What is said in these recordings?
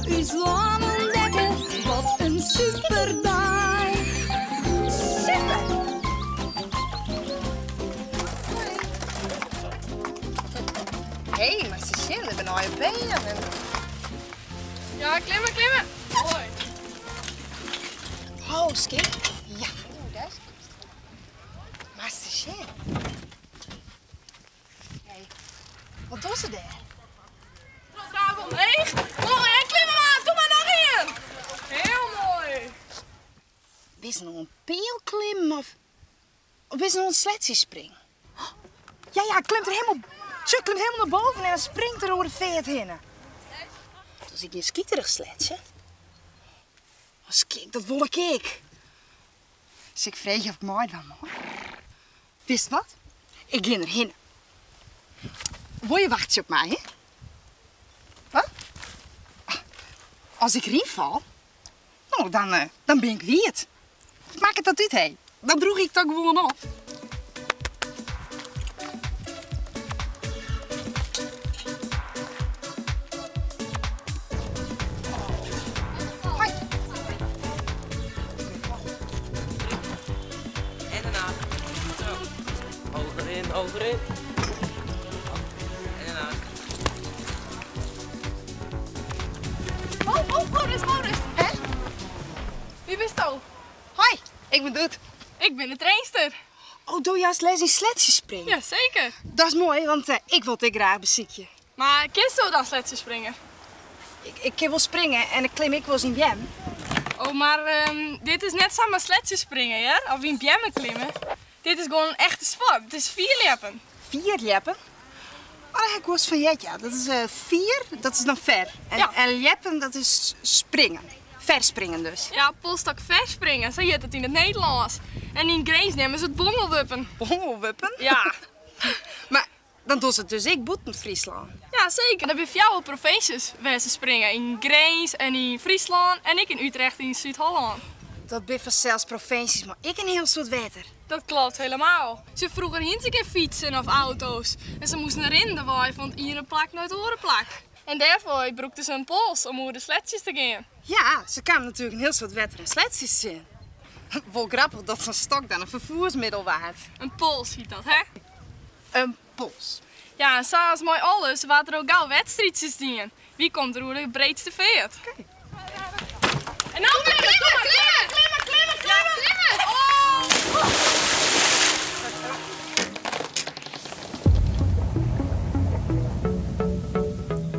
Ús lân ûntdekke, wat in superdei! Super! Hé, mar se sjen, der binne nije bern. Ja, klimme, klimme. Moai. Oh, skik. Ja. Mar se sjen. Hé, wat dogge se dêr? Troch omheech. Moai, en klimme mar. Doe mar noch ien. Hiel moai. Bist no oan peal klimmen of of bist no oan sletsje springen? Ja, ja, klimt er helemaal, sjoch, klimt helemaal nei boven en dan springt er oer de feart hinne. Dat is ek gjin skiterich sletsje. Oh, skik, dat wol ik ek. Sil ik freegje of ik meidwaan mei? Witst wat? Ik gean der hinne. Wol je wachtsje op my, hè? Wat? As ik deryn fal, no, dan, eh, dan bin ik wiet. Wat makket dat út, hé? Dan droech ik toch gewoan op. Hoi. En daarna. Zo. Hoger in, hoger in. En daarna. Oh, oh, oh, rust, oh, rust. Hè? Wie bisto? Hoi, ik bin Doet. Ik bin de trainster. Oh, doe juist les yn sletsje springen? Ja, seker. Dat is moai, want eh, ik wol it ek graach besykje. Mar kinsto dan sletsje springe? Ik, ik kin wol springe en ik klim ek wolris yn beammen. Oh, mar ehm, dit is net samar sletsje springe, hear. Of yn beammen klimme. Dit is gewoan in echte sport. It is fierljeppen. Fierljeppen? Oh, dêr ha ik wolris fan heard, ja. Dat is eh, fier, dat is dan fer. En, Ja. en ljeppen, dat is springen. Ver springen dus. Ja, polsstok verspringen, sa hjit it yn it Nederlânsk. En yn Grins neame se it bongelwuppen. Bongelwuppen? Ja. Mar dan dogge se it dus ek bûten Fryslân? Ja, seker. Der binne fjouwer provinsjes wêr't se springe. Yn Grins en yn Fryslân en ek yn Utrecht yn Súd-Hollân. Dat binne fansels provinsjes mei ek in hiel soad wetter. Dat klopt helemaal. Se froeger hiene se gjin fytsen of auto's en se moasten rinnendewei fan it iene plak nei it oare plak. En dêrfoar brûkten se in pols om oer de sletsjes te gean. Ja, se kamen natuerlik in hiel soad wetter en sletsjes tsjin. Wol grappich dat sa'n stok dan in ferfoersmiddel waard. In pols hjit dat, hè? In pols. Ja, en sa as mei alles waard der al gau wedstriidsjes dien. Wie komt der oer de breedste feart? Oké. En no klimme, klimme, klimme, klimme, klimme, klimme, klimme! Oh!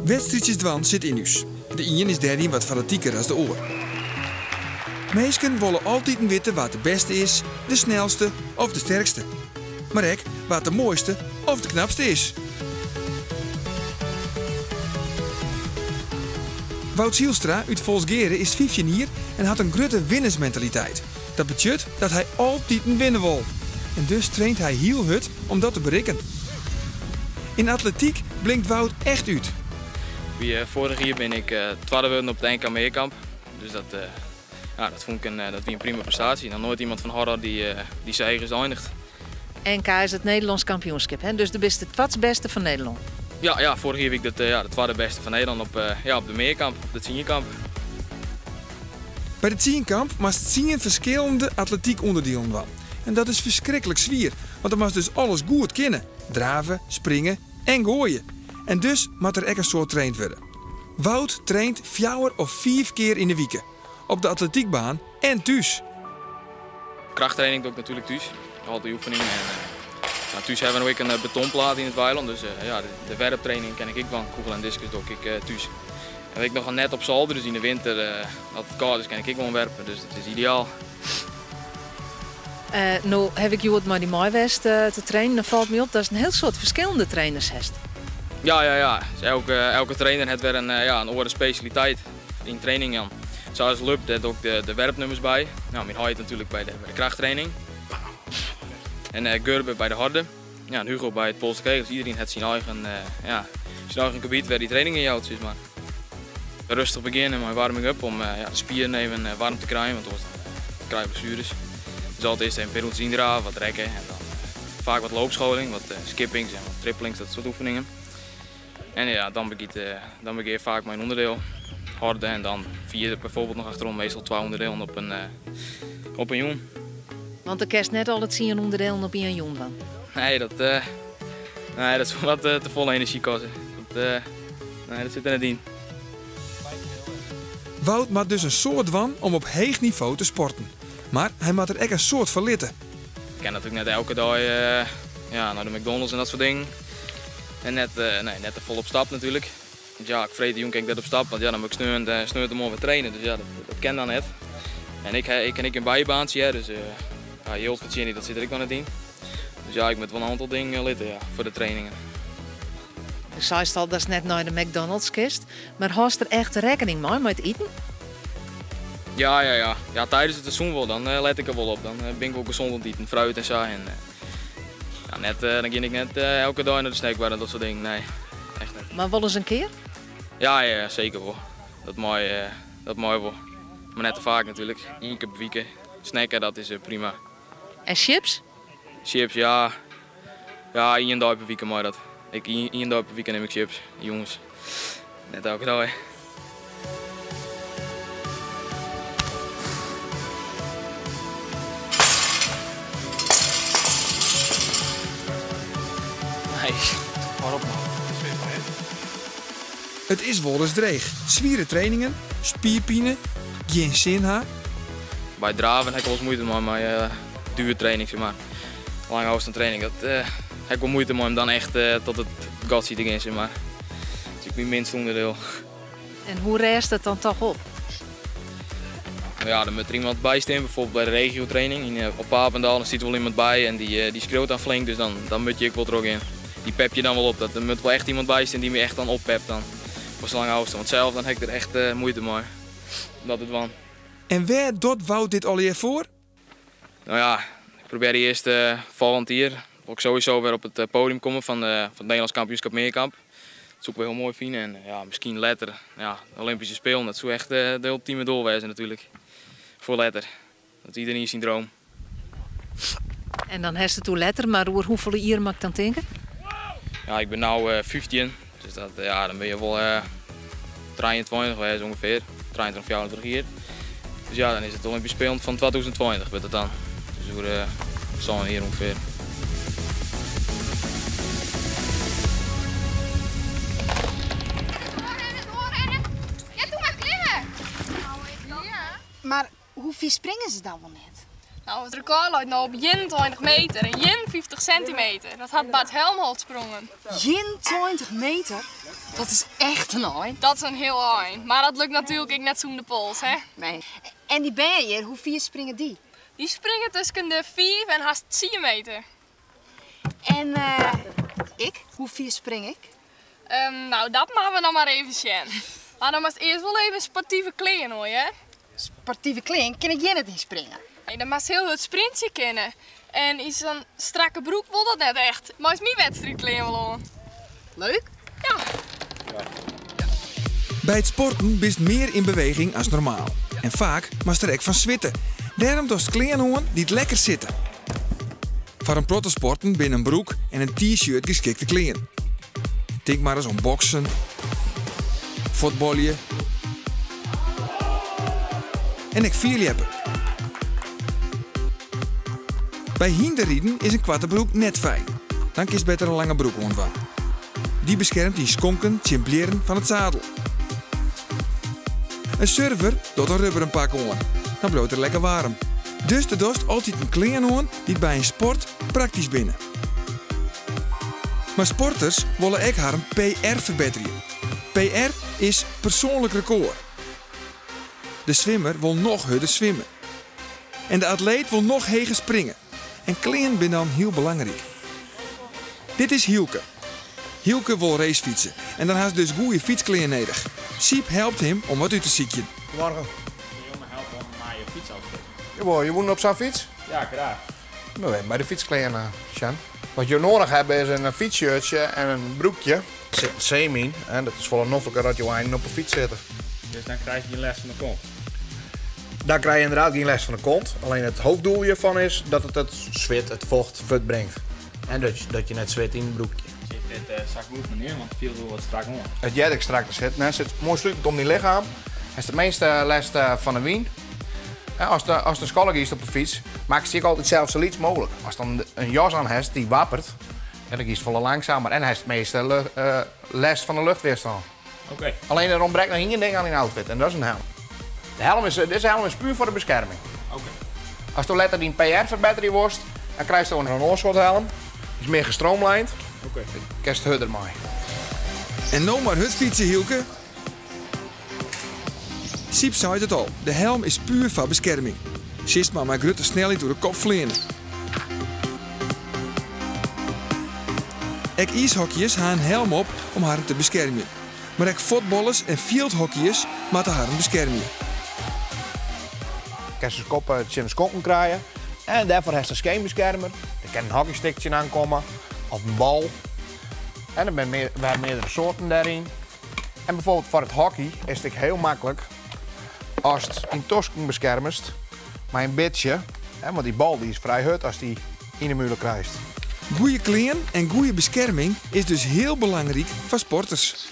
Wedstriidsjes dwaan sit yn ús. De ien is dêryn wat fanatiker as de oar. Minsken wolle altiten witte wa't de bêste is, de snelste of de sterkste. Mar ek wa't de moaiste of de knapste is. Wout Zielstra út Folsgeare is 15 jier en hat in grutte winnersmentaliteit. Dat betsjut dat hy altiten winne wol. En dus traint hy hiel hurd om dat te berikken. Yn atletyk blinkt Wout echt út. Wie, eh, foarich jier bin ik eh, twadde wurden op it NK Mearkamp. Dus dat, eh, ja, dat fûn ik in, dat wie in prima prestaasje. Noch noait iemand fan Horror dy't dy sa heech is einige. NK is it Nederlânsk kampioenskip, hè? Dus do bist it twadbêste fan Nederlân. Ja, ja, foarich jier wie ik de, ja, de twadde bêste fan Nederlân op, ja, op de mearkamp, op de tsienkamp. By de tsienkamp moatst tsien ferskillende atletykûnderdielen dwaan. En dat is ferskriklik swier, want dan moatst dus alles goed kinne. Drave, springe en goaie. En dus moat der ek in soad traind wurde. Wout traint fjouwer of fiif kear yn 'e wike. Op de atletykbaan en thús. Krachttraining doch ik natuerlik thús. Al dy oefeningen. En, no, thús hawwe we no ek in betonplaat yn it weilân. Dus ja, de werptraining kin ik ek dwaan. Kûgel en diskus doch ik ek thús. En ek noch in net op solder, dus yn de winter, as it kâld is, kin ik ek gewoan werpe. Dus dat is ideaal. No haw ik hjoed mei dy mei west te trainen. Dan falt my op datst in hiel soad ferskillende trainers hast. Ja, ja, ja. Dus elke, elke trainer hat wer in, ja, in oare spesjaliteit yn training. Ja. Sa as Lub, dêr doch ik de, de werpnummers by. No, myn heit natuerlik by de, by de krachttraining. En uh, Gurbe by de horde. Ja, en Hugo by it polsstôk. Dus iderien hat syn eigen, uh, ja, syn eigen gebiet wêr't dy trainingen jout, sis mar. Rêstich begjinne mei warming-up om uh, ja, de spieren even warm te krijen, want oars krije je blessueres. Dus altyd earst even in pear rûntsjes wat rekke en dan faak wat loopscholing, wat skippings en wat triplings, dat soart oefeningen. En ja, dan begjint, dan begjin je faak mei in ûnderdiel. Horde en dan vier bijvoorbeeld noch achterom, meestal twa ûnderdielen op in, op in jûn. Want do kinst net alle tsien ûnderdielen op ien jûn dwaan? Nee, dat, nee, dat soe wat te folle enerzjy kostje. Dat, nee, dat sit der net yn. Wout moat dus in soad dwaan om op heech nivo te sporten. Mar hy moat der ek in soad foar litte. Ik kin natuerlik net elke dei ja, nei de McDonald's en dat soart dingen. En net, nee, net te folle op stap natuerlik. Want ja, ik freedtejûn kin ik net op stap, want ja, dan moat ik sneon, sneontemoarn wer trainen. Dus ja, dat, dat kin dan net. En ik, ik kin ek in bybaantsje, hè, dus ja, jild fertsjinje, dat sit der ek noch net yn. Dus ja, ik moat wol in oantal dingen litte ja, foar de trainingen. Do seist al datst net nei de McDonald's kinst, mar hâldst der echt rekkening mei, mei it iten? Ja, ja, ja. Ja, tijdens it seizoen wol, dan let ik der wol op. Dan bin ik wol gezond oan it iten, fruit en sa. En, ja, net, dan gean ik net elke dei nei de snackbar en dat soart dingen, nee. Echt net. Mar wolris in kear? Ja, ja, seker wol. Dat mei, dat mei wol. Mar net te faak natuerlik. Ien kear per wike snacken, dat is prima. En chips? Chips, ja. Ja, ien dei per wike mei dat. Ik, ien dei per wike nim ik chips, jûns. Net elke dei. Nice. Hâld op man. It is wolris dreech. Swiere trainingen, spierpine, gjin sin ha. By draven ha ik wolris muoite mei, mei duertraining sis mar. Lange ôfstân training, dat ha ik wol muoite mei om dan echt tot it gatsje te gean sis mar. Dat is ek myn minste ûnderdiel. En hoe rêst it dan toch op? No ja, der moat der iemand by stean, bijvoorbeeld by de regiotraining yn op Papendal, dan stiet der wol iemand by en dy dy skriuwt dan flink, dus dan dan moat je ek wol trochgean. Dy pep je dan wol op, dat der moat wol echt iemand by stean dy't my echt dan oppept dan foar sa'n lange ôfstân, want sels dan ha ik der echt muoite mei om dat te dwaan. En wêr docht Wout dit allegear foar? No ja, ik probearje earst folgjend jier wol ik sowieso wer op it podium komme fan fan it Nederlânsk kampioenskip mearkamp. Dat soe ik wol hiel moai fine en ja, miskien letter ja, de Olympyske Spelen, dat soe echt de ultieme doel wêze natuerlik. Foar letter. Dat is iderien syn droom. En dan hast it oer letter, mar oer hoefolle jier moat ik dan tinke? Ja, ik bin no 15, dus dat, ja, dan bin je wol 23 wêze ûngefear, 23, 24 jier. Dus ja, dan is it Olympyske Spelen fan 2020 wurdt it dan. Dus oer sân jier ûngefear. Mar Hoe fier springe se dan wol net? No, it rekôr leit no op 21 meter en 51 sintimeter. Dat hat Bart Helmholt sprongen. 21 meter? Dat is echt in ein. Dat is in hiel ein. Mar dat lukt natuerlik ek net sûnder pols, hè? Nee. En dy bern hjir, hoe fier springe dy? Dy springe tusken de 5 en hast 10 meter. En ik? Hoe fier spring ik? No, dat moatte we noch mar even sjen. Mar dan moatst earst wol even sportive klean oan, hear. Sportive klean? Kin ik hjir net yn springe? Nee, dan moatst hiel hurd sprintsje kinne. En yn sa'n strakke broek wol dat net echt. Meist myn wedstriidklean wol oan. Leuk. Ja. By it sporten bist mear yn beweging as normaal. En faak moatst der ek fan switte. Dêrom dochst klean oan dy't lekker sitte. Foar in protte sporten binne in broek en in t-shirt geskikte klean. Tink mar ris oan boksen, fuotbalje en ek fierljeppe. By hynderriden is in koarte broek net fijn. Dan kinst better in lange broek oandwaan. Dy beskermt dyn skonken tsjin blierren fan it zadel. In surfer docht in rubberen pak oan. Dan bliuwt er lekker waarm. Dus do dochst altiten klean oan dy't by in sport praktysk binne. Mar sporters wolle ek harren PR ferbetterje. PR is persoanlik rekôr. De swimmer wol noch hurder swimme. En de atleet wol noch heger springe. En klean binne dan hiel belangryk. Dit is Hielke. Hielke wol racefytse en dan hast dus goede fytsklean nedich. Siep helpt him om wat út te sykjen. Goedemorgen. Kun je me helpen om mei je fytsoutfit? Jawel, je woenen op zo'n fiets? Ja, graach. Nou, even bij de fietsklean sjen. Wat je nodig hebt is een fietsshirtje en een broekje. Er zit een zeem in en dat is folle nofliker dat je einen op een fiets zitten. Dus dan krijg je geen lêst fan de kont? Dan krijg je inderdaad geen lêst fan de kont. Alleen het hoofddoel hiervan is dat het het zwit, het vocht, voortbrengt. En dat je net zwit in het broekje. Zit dit zak goed, meneer? Want het viel wel wat strak aan. Het jij strak te zitten, hè? Zit mooi sluitend om die lichaam. Hast it measte lêst fan de wyn. As de, as de skoalle giest op de fyts, makkest dy ek altyd sels sa lyts mooglik. Ast dan in jas oan hast dy't wapperet, dan giest folle langsumer en hast it measte lêst fan de luchtweerstân. Oké. Allinne der ûntbrekt noch ien ding oan dyn outfit en dat is in helm. De helm is, dizze helm is puer foar de beskerming. Oké. Asto letter dyn PR ferbetterje wolst, dan krijsto in oar soart helm. Dy is mear gestroomlijnd. Oké. Dêr kinst hurder mei. En no mar hurd fytse, Hylke. Syb seit it al, de helm is puer foar beskerming. Silst mar mei grutte snelheid oer de kop fleane. Ek iishockeyers ha in helm op om harren te beskermjen. Mar ek fuotballers en fjildhockeyers moatte harren beskermje. Kinst de kop tsjin de skonken krije en dêrfoar hast in skeenbeskermer. Der kin in hockeystick tsjinoan komme of in bal. En der binne wer meardere soarten dêryn. En bijvoorbeeld foar it hockey is it ek hiel maklik ast dyn tosken beskermest mei in bitsje, want dy bal dy is frij hurd ast dy yn 'e mûle krijst. Goeie klean en goeie beskerming is dus hiel belangryk foar sporters.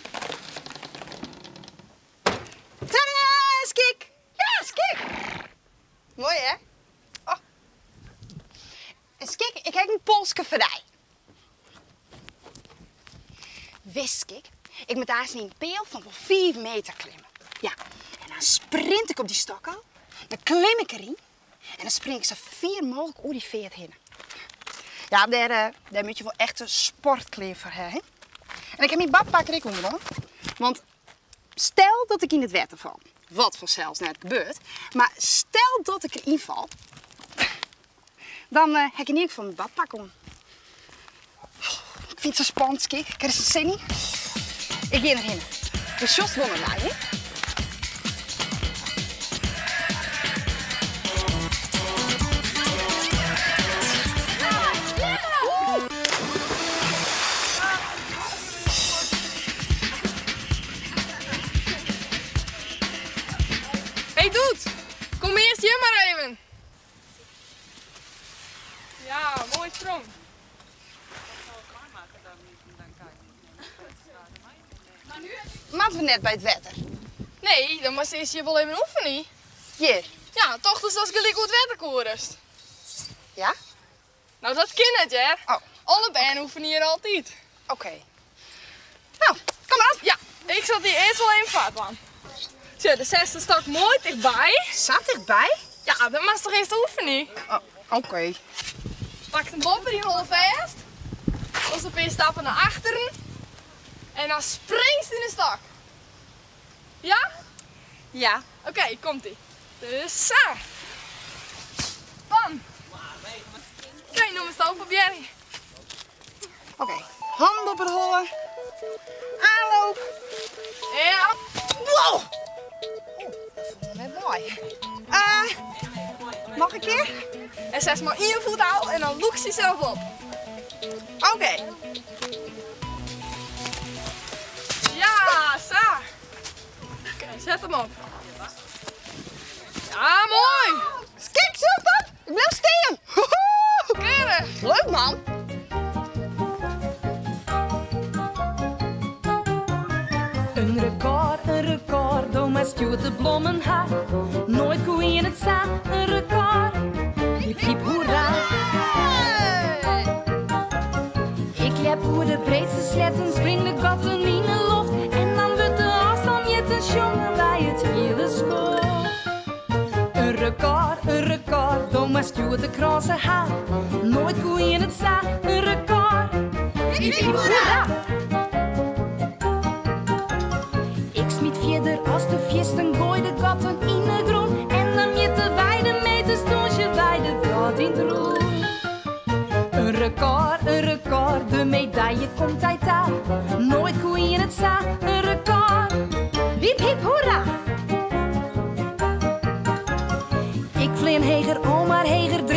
Tadaa, skik! Ja, skik! Moai hè? Oh. En skik, ik ha ek in polske foar dy. Wist skik, ik moat aanst yn in peal fan wol 5 meter klimme. Ja, en dan sprint ik op dy stok ôf, dan klim ik deryn en dan spring ik sa fier mooglik oer dy feart hinne. Ja, dêr moat je wol echte sportklean foar ha, hè? En ik ha myn badpak der ek ûnder oan, want stel dat ik yn it wetter fal, wat fansels net gebeurt, mar stel dat ik deryn fal, dan ha ik yn ieder gefal myn badpak oan. Ik fyn it sa spannend, skik. Ik ha der sa'n sin yn. Ik gean derhinne. Do sjochst wol nei my, hè? Hey Doet, kom earst hjir mar even. Ja, moai sprong. Moatte we net by it wetter? Nee, dan moatst earst hjir wol even oefenje. Hjir? Ja, tochtest datst gelyk oer it wetter koest? Ja? No, dat kin net, hear. Oh. Alle bern oefenje hjir altyd. Oké. No, kom mar op. Ja, ik sil dy earst wol even foardwaan. Sjoch, de setst de stok moai tichtby. Sa tichtby? Ja, dan moatst toch earst oefenje. Oh, oké. Pakst him boppe dyn holle fêst. Dochst in pear stappen nei achteren. En dan springst yn de stok. Ja? Ja. Oké, komt ie. Dus sa. Bam. Oké, no moatst it probearje. Oké, hannen boppe de holle. Aanloop. Ja. Wow! Oh, dat foel net moai. Noch in kear? En setst mar ien foet ôf en dan lûkst dysels op. Oké. Ja, sa. Oké, set him op. Ja, moai. Skik, zet op. Ik bliuw stean. Keurig. Leuk, man. In rekôr, in rekôr, do moatst hjoed de blommen ha. Noait koe ien it sa, in rekôr. Hip hip hoera. Ik ljep oer de breedste sletten, spring de gatten yn de loft. En dan wurdt de ôfstân mjitten, sjonge wy it hiele skoft. In rekôr, in rekôr, do moatst hjoed de krânse ha. Noait koe ien it sa, in rekôr. Hip hip hoera. Ik smyt fierder as de fiersten, goai de gatten yn de grûn. En dan mjitte wy de meters, dûnsje wy de wrâld yn 't rûn. In rekôr, in rekôr, de medaille komt dy ta. Noait koe ien it sa, in rekôr. Hip hip hoera. Ik flean heger, al mar heger.